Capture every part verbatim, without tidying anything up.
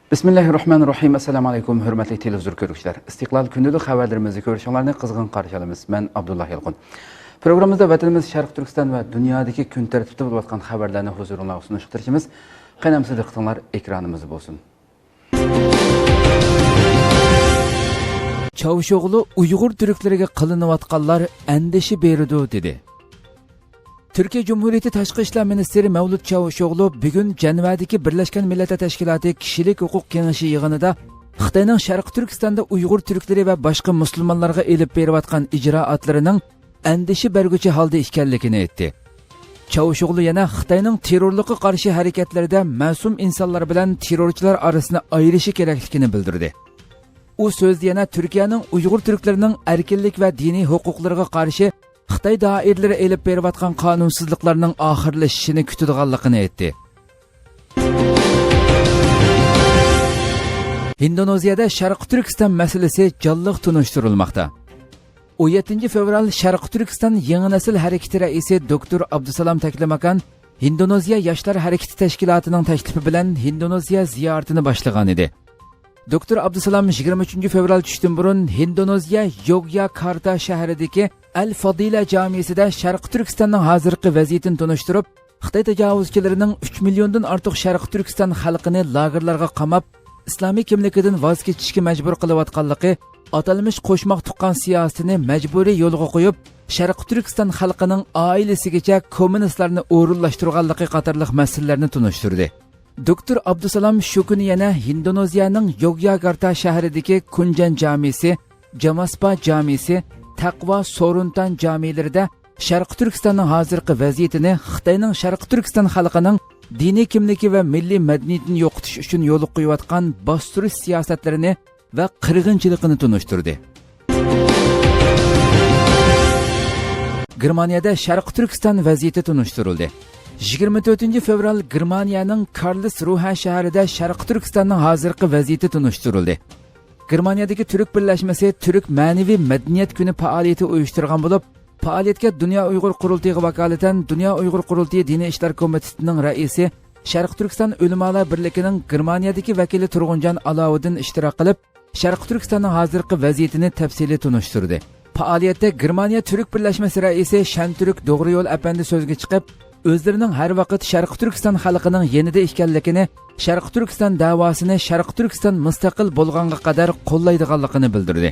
بىسمىللاھىررەھمانىررەھىم. ئەسسالامۇ ئەلەيكۇم، ھۆرمەتلىك تېلېۋىزور كۆرگۈچىلەر. ئىستىقلال كۈندىلىك خەۋەرلىرىمىزنى كۆرۈشۈڭلارنى قىزغىن قارشى ئالىمىز. مەن ئابدۇللا يالقۇن. پروگراممىمىزدا ۋەتىنىمىز شەرقىي تۈركىستان ۋە دۇنيادىكى كۈن تەرتىپتە بولۇۋاتقان خەۋەرلەرنى ھۇزۇرۇڭلارغا سۇنۇشقا تىرىشىمىز. قېنى ئەمىسە دىققىتىڭلار ئېكرانىمىزدا بولسۇن. چاۋۇشئوغلۇ ئۇيغۇر تۈركلىرىگە قىلىنىۋاتقانلار ئەندىشە بېرىدۇ، دېدى. تۈركىيە جۇمھۇرىيىتى تاشقى ئىشلار مىنىستىرى مەۋلۇت چاۋۇشئوغلۇ بۈگۈن جەنۋەدىكى بىرلەشكەن مىللەتلەر تەشكىلاتى كىشىلىك ھوقۇق كېڭىشى يىغىنىدا خىتاينىڭ شەرقىي تۈركىستاندا ئۇيغۇر تۈركلىرى ۋە باشقا مۇسۇلمانلارغا ئېلىپ بېرىۋاتقان ئىجرائاتلىرىنىڭ ئەندىشە بەرگۈچى ھالدا ئىكەنلىكىنى ئېيتتى. چاۋۇشئوغلۇ يەنە خىتاينىڭ تېررورلۇققا قارشى ھەرىكەتلىرىدە مەسۇم ئىنسانلار بىلەن تېررورچىلار ئارىسىنى ئايرىشى كېرەكلىكىنى بىلدۈردى. ئۇ سۆزىدە يەنە تۈركىيەنىڭ ئۇيغۇر تۈركلىرىنىڭ ئەركىنلىك ۋە دىنىي ھوقۇقلىرىغا قارشى خىتاي دائىرىلىرى ئېلىپ بېرىۋاتقان قانۇنسىزلىقلارنىڭ ئاخىرلىشىشىنى كۈتىدىغانلىقىنى ئېيتتى. ھىندونېزىيەدە شەرقىي تۈركىستان مەسىلىسى جانلىق تونۇشتۇرۇلماقتا. ئون يەتتىنچى فېۋرال شەرقىي تۈركىستان يېڭى نەسىل ھەرىكىتى رەئىسى دوكتور ئابدۇسالام تەكلىماكان ھىندونېزىيە ياشلار ھەرىكىتى تەشكىلاتىنىڭ تەكلىپى بىلەن ھىندونېزىيە زىيارىتىنى باشلىغان ئىدى. دوكتور ئابدۇسالام يىگىرمە ئۈچىنچى فېۋرال چۈشتىن بۇرۇن ھىندونېزىيە يوگياكارتا شەھىرىدىكى ئەل فادىلە جامىسىدە شەرقىي تۈركىستاننىڭ ھازىرقى ۋەزىيىتىنى تونۇشتۇرۇپ، خىتاي تاجاۋۇزچىلىرىنىڭ ئۈچ مىليوندىن ئارتۇق شەرقىي تۈركىستان خەلقىنى لاگېرلارغا قاماپ، ئىسلامىي كىملىكىدىن ۋاز كېچىشكە مەجبۇر قىلىۋاتقانلىقى، ئاتالمىش قوشماق تۇغقان سىياسىتىنى مەجبۇرىي يولغا قويۇپ، شەرقىي تۈركىستان خەلقىنىڭ ئائىلىسىگىچە كوممۇنىستلارنى ئورۇنلاشتۇرغانلىقى قاتارلىق مەسىلىلەرنى تونۇشتۇردى. دوكتور ئابدۇسالام شۇ كۈنى يەنە ھىندونېزىيەنىڭ يوگياكارتا شەھىرىدىكى كۇنجەن جامىسى، جاماسپا جامىسى، تەقۋا سورۇنتان جامىلىرىدە شەرقىي تۈركىستاننىڭ ھازىرقى ۋەزىيىتىنى، خىتاينىڭ شەرقىي تۈركىستان خەلقىنىڭ دىنىي كىملىكى ۋە مىللىي مەدەنىيىتىنى يوقىتىش ئۈچۈن يولغا قويۇۋاتقان باستۇرۇش سىياسەتلىرىنى ۋە قىرغىنچىلىقىنى تونۇشتۇردى. گېرمانىيەدە شەرقىي تۈركىستان ۋەزىيىتى تونۇشتۇرۇلدى. يىگىرمە تۆتىنچى فېۋرال گېرمانىيەنىڭ كارلسروھە شەھىرىدە شەرقىي تۈركىستاننىڭ ھازىرقى ۋەزىيىتى تونۇشتۇرۇلدى. گېرمانىيەدىكى تۈرك بىرلەشمىسى تۈرك مەنىۋى مەدەنىيەت كۈنى پائالىيىتى ئۇيۇشتۇرغان بولۇپ، پائالىيەتكە دۇنيا ئۇيغۇر قۇرۇلتىيىغا ۋاكالىتەن دۇنيا ئۇيغۇر قۇرۇلتىيى دىنىي ئىشلار كومىتېتىنىڭ رەئىسى، شەرقىي تۈركىستان ئۆلىمالار بىرلىكىنىڭ گېرمانىيەدىكى ۋەكىلى تۇرغۇنجان ئالاۋۇدىن ئىشتىراك قىلىپ، شەرقىي تۈركىستاننىڭ ھازىرقى ۋەزىيىتىنى تەپسىلىي تونۇشتۇردى. پائالىيەتتە گېرمانىيە تۈرك بىرلەشمىسى رەئىسى شەنتۈرك دوغرۇيول ئەپەندى سۆزگە چىقىپ، ئۆزلىرىنىڭ ھەر ۋاقىت شەرقىي تۈركىستان خەلقىنىڭ يېنىدا ئىكەنلىكىنى، شەرقىي تۈركىستان دەۋاسىنى شەرقىي تۈركىستان مۇستەقىل بولغانغا قەدەر قوللايدىغانلىقىنى بىلدۈردى.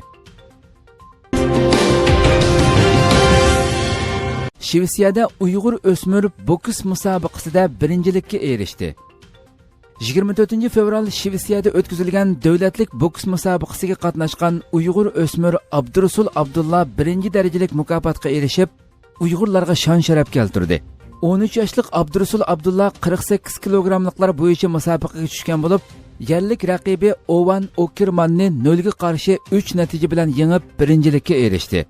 شىۋېتسىيەدە ئۇيغۇر ئۆسمۈر بوكس مۇسابىقىسىدە بىرىنچىلىككە ئېرىشتى. يىگىرمە تۆتىنچى فېۋرال شىۋېتسىيەدە ئۆتكۈزۈلگەن دۆلەتلىك بوكس مۇسابىقىسىگە قاتناشقان ئۇيغۇر ئۆسمۈر ئابدۇرۇسۇل ئابدۇللا بىرىنچى دەرىجىلىك مۇكاپاتقا ئېرىشىپ، ئۇيغۇرلارغا شان-شەرەپ كەلتۈردى. ئون ئۈچ ياشلىق ئابدۇرۇسۇل ئابدۇللا قىرىق سەككىز كىلوگراملىقلار بويىچە مۇسابىقىگە چۈشكەن بولۇپ، يەرلىك رەقىبى ئوۋان ئوكېرماننى نۆلگە قارشى ئۈچ نەتىجە بىلەن يېڭىپ، بىرىنچىلىككە ئېرىشتى.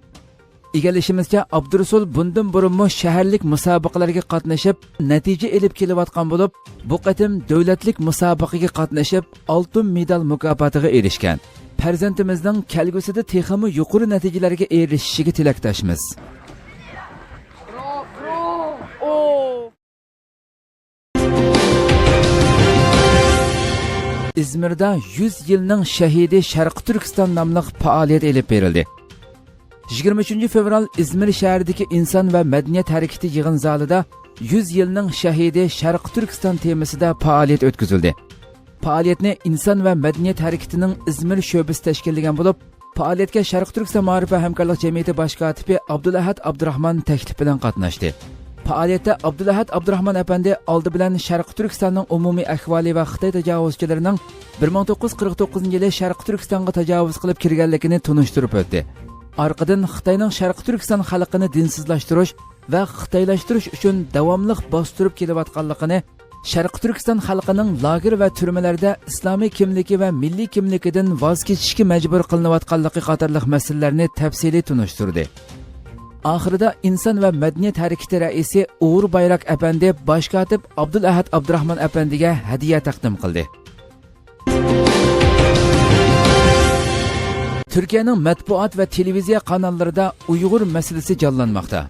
ئىگىلىشىمىزچە، ئابدۇرۇسۇل بۇندىن بۇرۇنمۇ شەھەرلىك مۇسابىقىلەرگە قاتنىشىپ، نەتىجە ئېلىپ كېلىۋاتقان بولۇپ، بۇ قېتىم دۆلەتلىك مۇسابىقىگە قاتنىشىپ، ئالتۇن مېدال مۇكاپاتىغا ئېرىشكەن. پەرزەنتىمىزنىڭ كەلگۈسىدە تېخىمۇ يۇقىرى نەتىجىلەرگە ئېرىشىشىگە تىلەكداشمىز. ئىزمىردا يۈز يىلنىڭ شەھىدى شەرقىي تۈركىستان ناملىق پائالىيەت ئېلىپ بېرىلدى. يىگىرمە ئۈچىنچى فېۋرال ئىزمىر شەھىرىدىكى ئىنسان ۋە مەدەنىيەت ھەرىكىتى يىغىن زالىدا يۈز يىلنىڭ شەھىدى شەرقىي تۈركىستان تېمىسىدا پائالىيەت ئۆتكۈزۈلدى. پائالىيەتنى ئىنسان ۋە مەدەنىيەت ھەرىكىتىنىڭ ئىزمىر شۆبىسى تەشكىللىگەن بولۇپ، پائالىيەتكە شەرقىي تۈركىستان مائارىپ ۋە ھەمكارلىق جەمئىيىتى باش كاتىپى ئابدۇلئەھەد ئابدۇراخمان تەكلىپ بىلەن قاتناشتى. پائالىيەتتە ئابدۇلئەھەد ئابدۇراخمان ئەپەندى ئالدى بىلەن شەرقىي تۈركىستاننىڭ ئومۇمىي ئەھۋالى ۋە خىتاي تاجاۋۇزچىلىرىنىڭ بىر مىڭ توققۇز يۈز قىرىق توققۇزىنچى يىلى شەرقىي تۈركىستانغا تاجاۋۇز قىلىپ كىرگەنلىكىنى تونۇشتۇرۇپ ئۆتتى. ئارقىدىن خىتاينىڭ شەرقىي تۈركىستان خەلقىنى دىنسىزلاشتۇرۇش ۋە خىتايلاشتۇرۇش ئۈچۈن داۋاملىق باستۇرۇپ كېلىۋاتقانلىقىنى، شەرقىي تۈركىستان خەلقىنىڭ لاگېر ۋە تۈرمىلەردە ئىسلامىي كىملىكى ۋە مىللىي كىملىكىدىن ۋاز كېچىشكە مەجبۇر قىلىنىۋاتقانلىقى قاتارلىق مەسىلىلەرنى تەپسىلىي تونۇشتۇردى. ئاخىرىدا ئىنسان ۋە مەدەنىيەت ھەرىكىتى رەئىسى ئۇغۇر بايراك ئەپەندى باش كاتىپ ئابدۇلئەھەد ئابدۇراخمان ئەپەندىگە ھەدىيە تەقدىم قىلدى. تۈركىيەنىڭ مەتبۇئات ۋە تېلېۋىزىيە قاناللىرىدا ئۇيغۇر مەسىلىسى جانلانماقتا.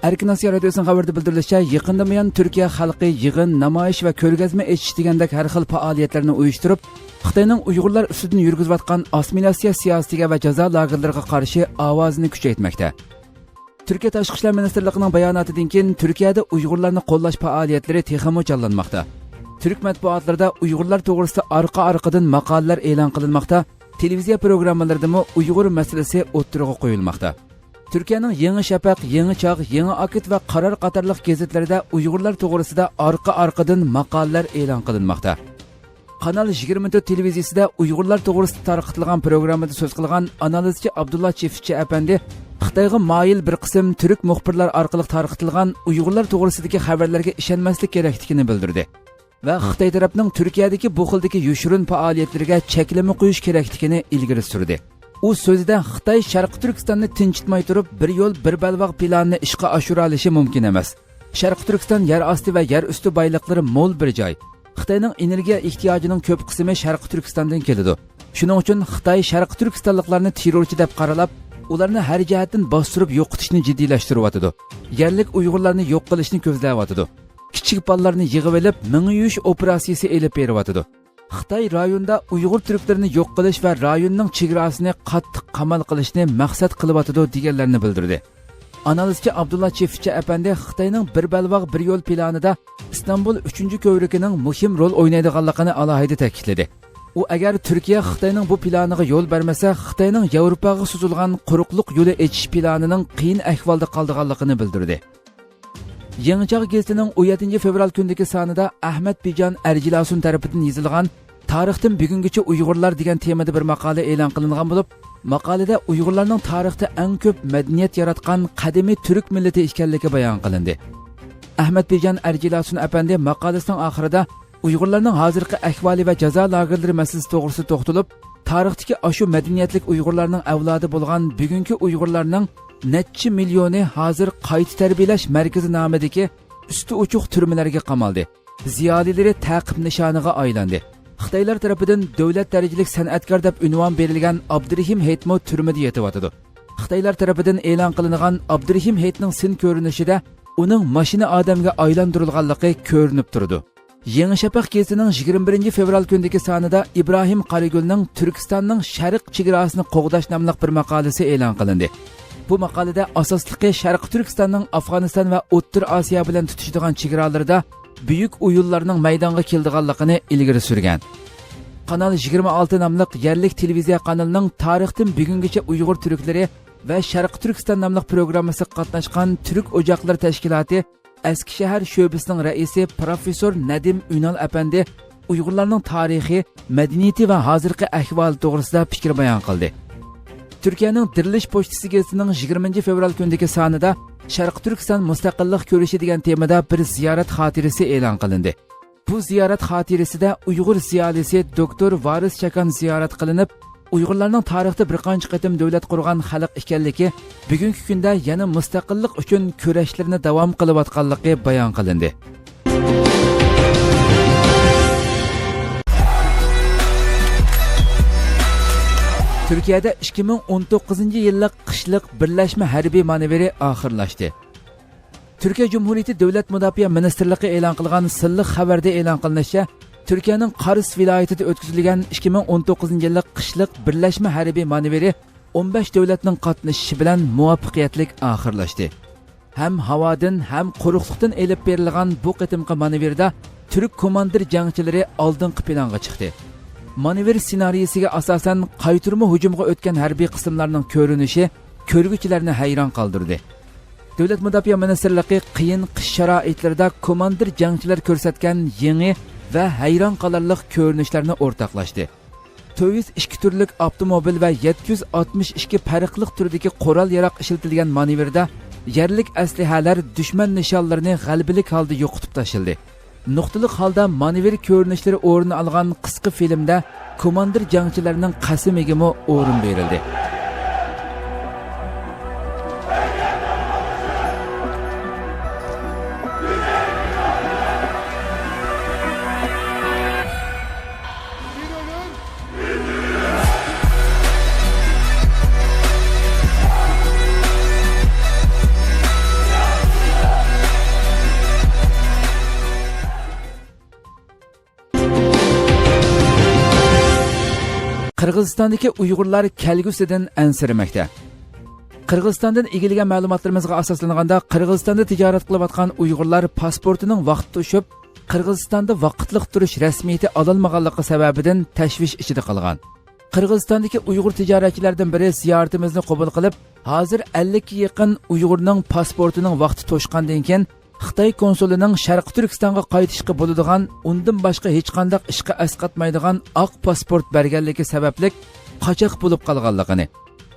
ئەركىن ئاسىيا رادىيوسىنىڭ خەۋىرىدە بىلدۈرۈلۈشىچە، يېقىندىن بۇيان تۈركىيە خەلقى يىغىن، نامايىش ۋە كۆرگەزمە ئېچىش دېگەندەك ھەر خىل پائالىيەتلەرنى ئۇيۇشتۇرۇپ، خىتاينىڭ ئۇيغۇرلار ئۈستىدىن يۈرگۈزۈۋاتقان ئاسسىمىلياتسىيە سىياسىتىگە ۋە جازا لاگېرلىرىغا قارشى ئاۋازىنى كۈچەيتمەكتە. تۈركىيە تاشقى ئىشلار مىنىستىرلىقىنىڭ باياناتىدىن كېيىن، تۈركىيەدە ئۇيغۇرلارنى قوللاش پائالىيەتلىرى تېخىمۇ جانلانماقتا. تۈرك مەتبۇئاتلىرىدا ئۇيغۇرلار توغرىسىدا ئارقا-ئارقىدىن ماقالىلەر ئېلان قىلىنماقتا، تېلېۋىزىيە پروگراممىلىرىدىمۇ ئۇيغۇر مەسىلىسى ئوتتۇرىغا قويۇلماقتا. تۈركىيەنىڭ يېڭى شەپەق، يېڭى چاغ، يېڭى ئاكىت ۋە قارار قاتارلىق گېزىتلىرىدە ئۇيغۇرلار توغرىسىدا ئارقا-ئارقىدىن ماقالىلەر ئېلان قىلىنماقتا. قانال يىگىرمە تۆت تېلېۋىزىيىسىدە ئۇيغۇرلار توغرىسىدا تارقىتىلغان پروگراممىدا سۆز قىلغان ئانالىزچى ئابدۇللا چىفىتچى ئەپەندى خىتايغا مايىل بىر قىسىم تۈرك مۇخبىرلار ئارقىلىق تارقىتىلغان ئۇيغۇرلار توغرىسىدىكى خەۋەرلەرگە ئىشەنمەسلىك كېرەكلىكىنى بىلدۈردى ۋە خىتاي تەرەپنىڭ تۈركىيەدىكى بۇ خىلدىكى يوشۇرۇن پائالىيەتلىرىگە چەكلىمە قويۇش كېرەكلىكىنى ئىلگىرى سۈردى. ئۇ سۆزىدە خىتاي شەرقىي تۈركىستاننى تىنچىتماي تۇرۇپ، بىر يول، بىر بەلباغ پىلانىنى ئىشقا ئاشۇرالىشى مۇمكىن ئەمەس. شەرقىي تۈركىستان يەر ئاستى ۋە يەر ئۈستى بايلىقلىرى مول بىر جاي. خىتاينىڭ ئېنېرگىيە ئېھتىياجىنىڭ كۆپ قىسمى شەرقىي تۈركىستاندىن كېلىدۇ. شۇنىڭ ئۈچۈن خىتاي شەرقىي تۈركىستانلىقلارنى تېررورچى دەپ قارىلاپ، ئۇلارنى ھەر جەھەتتىن باستۇرۇپ يوقىتىشنى جىددىيلەشتۈرۈۋاتىدۇ. يەرلىك ئۇيغۇرلارنى يوق قىلىشنى كۆزلەۋاتىدۇ. كىچىك بالىلارنى يىغىۋېلىپ، مېڭە يۇيۇش ئوپېراتسىيىسى ئېلىپ بېرىۋاتىدۇ. خىتاي رايوندا ئۇيغۇر تۈركلىرىنى يوق قىلىش ۋە رايوننىڭ چېگراسىنى قاتتىق قامال قىلىشنى مەقسەت قىلىۋاتىدۇ، دېگەنلەرنى بىلدۈردى. ئانالىزچى ئابدۇللا چىفىچى ئەپەندى خىتاينىڭ بىر بەلباغ، بىر يول پىلانىدا ئىستانبۇل ئۈچىنچى كۆۋرۈكىنىڭ مۇھىم رول ئوينايدىغانلىقىنى ئالاھىدە تەكىتلىدى. ئۇ ئەگەر تۈركىيە خىتاينىڭ بۇ پىلانىغا يول بەرمىسە، خىتاينىڭ ياۋروپاغا سوزۇلغان قۇرۇقلۇق يولى ئېچىش پىلانىنىڭ قىيىن ئەھۋالدا قالىدىغانلىقىنى بىلدۈردى. يېڭى چاغ گېزىتىنىڭ ئون يەتتىنچى فېۋرال كۈنىدىكى سانىدا ئەھمەت بىجان ئەرجىلاسۇن تەرىپىدىن يېزىلغان تارىختىن بۈگۈنگىچە ئۇيغۇرلار دېگەن تېمىدا بىر ماقالە ئېلان قىلىنغان بولۇپ، ماقالىدە ئۇيغۇرلارنىڭ تارىختا ئەڭ كۆپ مەدەنىيەت ياراتقان قەدىمىي تۈرك مىللىتى ئىكەنلىكى بايان قىلىندى. ئەھمەت بىجان ئەرجىلاسۇن ئەپەندى ماقالىسىنىڭ ئاخىرىدا ئۇيغۇرلارنىڭ ھازىرقى ئەھۋالى ۋە جازا لاگېرلىرى مەسىلىسى توغرىسىدا توختىلىپ، تارىختىكى ئاشۇ مەدەنىيەتلىك ئۇيغۇرلارنىڭ ئەۋلادى بولغان بۈگۈنكى ئۇيغۇرلارنىڭ نەچچە مىليونى ھازىر قايتا تەربىيەلەش مەركىزى نامىدىكى ئۈستى ئوچۇق تۈرمىلەرگە قامالدى. زىيالىيلىرى تەقىب نىشانىغا ئايلاندى. خىتايلار تەرىپىدىن دۆلەت دەرىجىلىك سەنئەتكار دەپ ئۇنۋان بېرىلگەن ئابدۇرېھىم ھېيتمۇ تۈرمىدە يېتىۋاتىدۇ. خىتايلار تەرىپىدىن ئېلان قىلىنغان ئابدۇرېھىم ھېيتنىڭ سىن كۆرۈنۈشىدە ئۇنىڭ ماشىنا ئادەمگە ئايلاندۇرۇلغانلىقى كۆرۈنۈپ تۇرىدۇ. يېڭى شەپەق گېزىتىنىڭ يىگىرمە بىرىنچى فېۋرال كۈنىدىكى سانىدا ئىبراھىم قارىگۈلنىڭ تۈركىستاننىڭ شەرق چېگراسىنى قوغداش ناملىق بىر ماقالىسى ئېلان قىلىندى. بۇ ماقالىدە ئاساسلىقى شەرقىي تۈركىستاننىڭ ئافغانىستان ۋە ئوتتۇرا ئاسىيا بىلەن تۇتىشىدىغان چېگرالىرىدا بۈيۈك ئويۇنلارنىڭ مەيدانغا كېلىدىغانلىقىنى ئىلگىرى سۈرگەن. قانال يىگىرمە ئالتە ناملىق يەرلىك تېلېۋىزىيە قانىلىنىڭ تارىختىن بۈگۈنگىچە ئۇيغۇر تۈركلىرى ۋە شەرقىي تۈركىستان ناملىق پروگراممىسىغا قاتناشقان تۈرك ئوجاقلىرى تەشكىلاتى ئەسكىشەھەر شۆبىسىنىڭ رەئىسى پروفېسسور نەدىم ئۈنال ئەپەندى ئۇيغۇرلارنىڭ تارىخى، مەدەنىيىتى ۋە ھازىرقى ئەھۋالى توغرىسىدا پىكىر بايان قىلدى. تۈركىيەنىڭ دىرىلىش پوچتىسى گېزىتىنىڭ يىگىرمىنچى فېۋرال كۈنىدىكى سانىدا شەرقىي تۈركىستان مۇستەقىللىق كۈرىشى دېگەن تېمىدا بىر زىيارەت خاتىرىسى ئېلان قىلىندى. بۇ زىيارەت خاتىرىسىدە ئۇيغۇر زىيالىيسى دوكتور ۋارىس چاكان زىيارەت قىلىنىپ، ئۇيغۇرلارنىڭ تارىختا بىر قانچە قېتىم دۆلەت قۇرغان خەلق ئىكەنلىكى، بۈگۈنكى كۈندە يەنە مۇستەقىللىق ئۈچۈن كۈرەشلىرىنى داۋام قىلىۋاتقانلىقى بايان قىلىندى. تۈركىيەدە ئىككى مىڭ ئون توققۇزىنچى يىللىق قىشلىق بىرلەشمە ھەربىي مانېۋىرى ئاخىرلاشتى. تۈركىيە جۇمھۇرىيىتى دۆلەت مۇداپىئە مىنىستىرلىقى ئېلان قىلغان سىرلىق خەۋەردە ئېلان قىلىنىشىچە، تۈركىيەنىڭ قارس ۋىلايىتىدە ئۆتكۈزۈلگەن ئىككى مىڭ ئون توققۇزىنچى يىللىق قىشلىق بىرلەشمە ھەربىي مانېۋىرى ئون بەش دۆلەتنىڭ قاتنىشىشى بىلەن مۇۋەپپەقىيەتلىك ئاخىرلاشتى. ھەم ھاۋادىن، ھەم قۇرۇقلۇقتىن ئېلىپ بېرىلغان بۇ قېتىمقى مانېۋىردا تۈرك كوماندىر جەڭچىلىرى ئالدىنقى پىلانغا چىقتى. مانېۋىر سېنارىيىسىگە ئاساسەن، قايتۇرما ھۇجۇمغا ئۆتكەن ھەربىي قىسىملارنىڭ كۆرۈنۈشى كۆرگۈچىلەرنى ھەيران قالدۇردى. دۆلەت مۇداپىئە مىنىستىرلىقى قىيىن قىش شارائىتلىرىدا كوماندىر جەڭچىلەر كۆرسەتكەن يېڭى ۋە ھەيران قالارلىق كۆرۈنۈشلەرنى ئورتاقلاشتى. تۆت يۈز ئىككى تۈرلۈك ئاپتوموبىل ۋە يەتتە يۈز ئاتمىش ئىككى پەرقلىق تۈردىكى قورال-ياراغ ئىشلىتىلگەن مانېۋىردا يەرلىك ئەسلىھەلەر دۈشمەن نىشانلىرىنى غەلىبىلىك ھالدا يوقىتىپ تاشلىدى. نۇقتىلىق ھالدا مانېۋىر كۆرۈنۈشلىرى ئورۇن ئالغان قىسقا فىلىمدە كوماندىر جەڭچىلەرنىڭ قەسىمىگىمۇ ئورۇن بېرىلدى. قىرغىزىستاندىكى ئۇيغۇرلار كەلگۈسىدىن ئەنسىرىمەكتە. قىرغىزىستاندىن ئىگىلىگەن مەلۇماتلىرىمىزغا ئاساسلانغاندا، قىرغىزىستاندا تىجارەت قىلىۋاتقان ئۇيغۇرلار پاسپورتىنىڭ ۋاقتى توشۇپ، قىرغىزىستاندا ۋاقىتلىق تۇرۇش رەسمىيىتى ئالالمىغانلىقى سەۋەبىدىن تەشۋىش ئىچىدە قالغان. قىرغىزىستاندىكى ئۇيغۇر تىجارەتچىلەردىن بىرى زىيارىتىمىزنى قوبۇل قىلىپ، ھازىر ئەللىككە يېقىن ئۇيغۇرنىڭ پاسپورتىنىڭ ۋاقتى توشقاندىن كېيىن، خىتاي كونسۇلىنىڭ شەرقىي تۈركىستانغا قايتىشقا بولىدىغان، ئۇندىن باشقا ھېچقانداق ئىشقا ئەسقاتمايدىغان ئاق پاسپورت بەرگەنلىكى سەۋەبلىك قاچاق بولۇپ قالغانلىقىنى،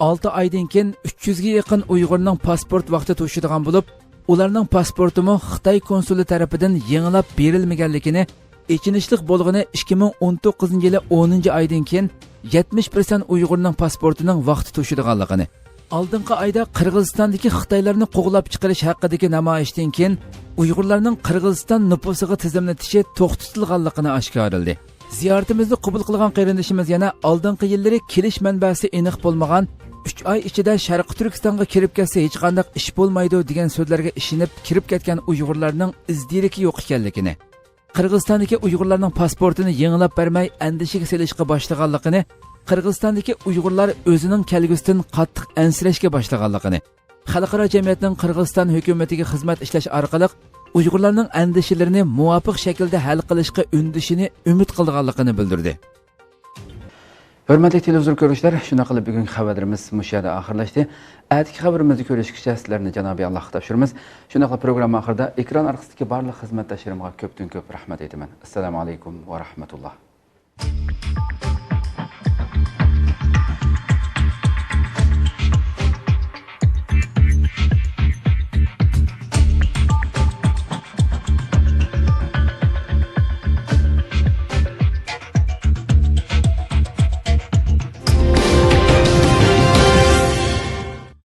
ئالتە ئايدىن كېيىن ئۈچ يۈزگە يېقىن ئۇيغۇرنىڭ پاسپورت ۋاقتى توشىدىغان بولۇپ، ئۇلارنىڭ پاسپورتىمۇ خىتاي كونسۇلى تەرىپىدىن يېڭىلاپ بېرىلمىگەنلىكىنى، ئېچىنىشلىق بولغىنى ئىككى مىڭ ئون توققۇزىنچى يىلى ئونىنچى ئايدىن كېيىن يەتمىش پىرسەنت ئۇيغۇرنىڭ پاسپورتىنىڭ ۋاقتى توشىدىغانلىقىنى، ئالدىنقى ئايدا قىرغىزىستاندىكى خىتايلارنى قوغلاپ چىقىرىش ھەققىدىكى نامايىشتىن كېيىن ئۇيغۇرلارنىڭ قىرغىزىستان نوپۇسىغا تىزىملىتىشى توختىتىلغانلىقىنى ئاشكارىلىدى. زىيارىتىمىزنى قوبۇل قىلغان قېرىندىشىمىز يەنە ئالدىنقى يىللىرى كېلىش مەنبەسى ئېنىق بولمىغان، ئۈچ ئاي ئىچىدە شەرقىي تۈركىستانغا كىرىپ كەتسە ھېچقانداق ئىش بولمايدۇ دېگەن سۆزلەرگە ئىشىنىپ كىرىپ كەتكەن ئۇيغۇرلارنىڭ ئىز دېرىكى يوق ئىكەنلىكىنى، قىرغىزىستاندىكى ئۇيغۇرلارنىڭ پاسپورتىنى يېڭىلاپ بەرمەي ئەندىشىگە سېلىشقا باشلىغانلىقىنى، قىرغىزىستاندىكى ئۇيغۇرلار ئۆزىنىڭ كەلگۈسىدىن قاتتىق ئەنسىرەشكە باشلىغانلىقىنى، خەلقئارا جەمئىيەتنىڭ قىرغىزىستان ھۆكۈمىتىگە خىزمەت ئىشلەش ئارقىلىق ئۇيغۇرلارنىڭ ئەندىشىلىرىنى مۇۋاپىق شەكىلدە ھەل قىلىشقا ئۈندىشىنى ئۈمىد قىلىدىغانلىقىنى بىلدۈردى. ھۆرمەتلىك تېلېۋىزور كۆرۈشلەر، شۇنداق قىلىپ بۈگۈنكى خەۋەرلىرىمىز مۇشۇ يەردە ئاخىرلاشتى. ئەتىكى خەۋىرىمىزدە كۆرۈشكىچە سىلەرنى جانابى ئاللاھقا تاپشۇرىمىز. شۇنداقلا پروگرامما ئاخىرىدا ئېكران ئارقىسىدىكى بارلىق خىزمەتداشلىرىمغا كۆپتىن كۆپ رەھمەت ئېيتىمەن. ئەسسالامۇ ئەلەيكۇم ۋە رەھمەتۇللاھ.